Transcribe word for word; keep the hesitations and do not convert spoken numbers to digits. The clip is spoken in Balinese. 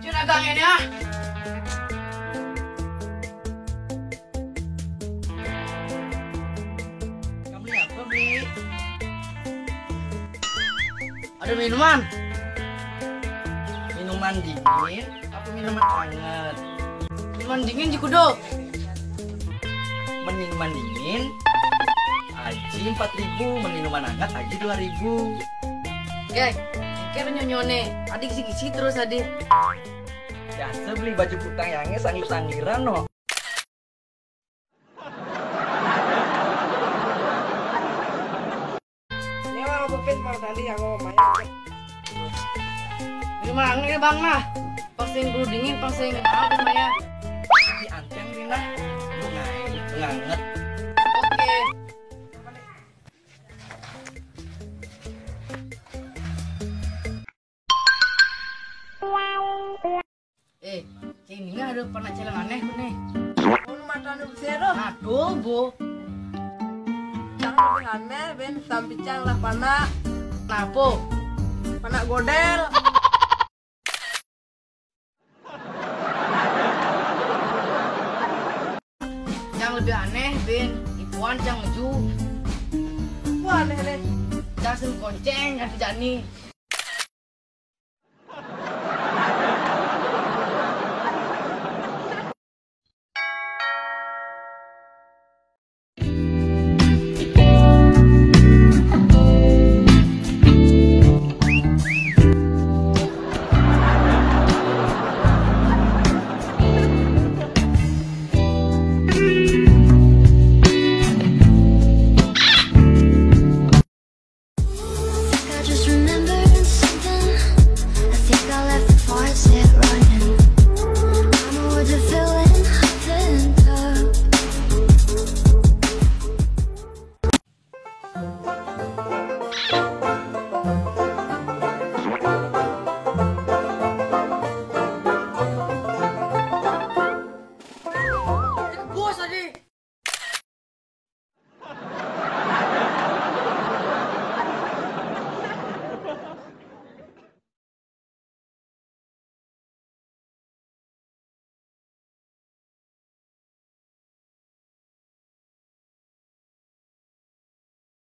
Jun, agak ini ah. Kamu apa, Bli? Ada minuman? Minuman dingin apa minuman hangat? Minuman dingin ji kudu. Minuman dingin, aji empat ribu, minuman hangat, aji dua ribu. Oke, pikir nyonyone, adik gisi-gisi terus adik. Biasa beli baju kutang yange sanggir-sanggiran, no. Ini mah aku pin Bang Sandi yang ngomong banyak. Ini mah angin, Bang, nah. Pas yang dulu dingin, pas yang ada, Maya. Di anteng, Rina. Bunga, bunga anget. Oke. Eh, cing, ini ada pernah celeng aneh nih. Mun mata nu sero. Aduh, Bu. Cang lebih aneh, ben sampi cang lah pana. Kenapa? Pana godel. Yang lebih aneh, Ben, ipuan yang meju. Wah, aneh, aneh. Yang sering konceng, kan jani.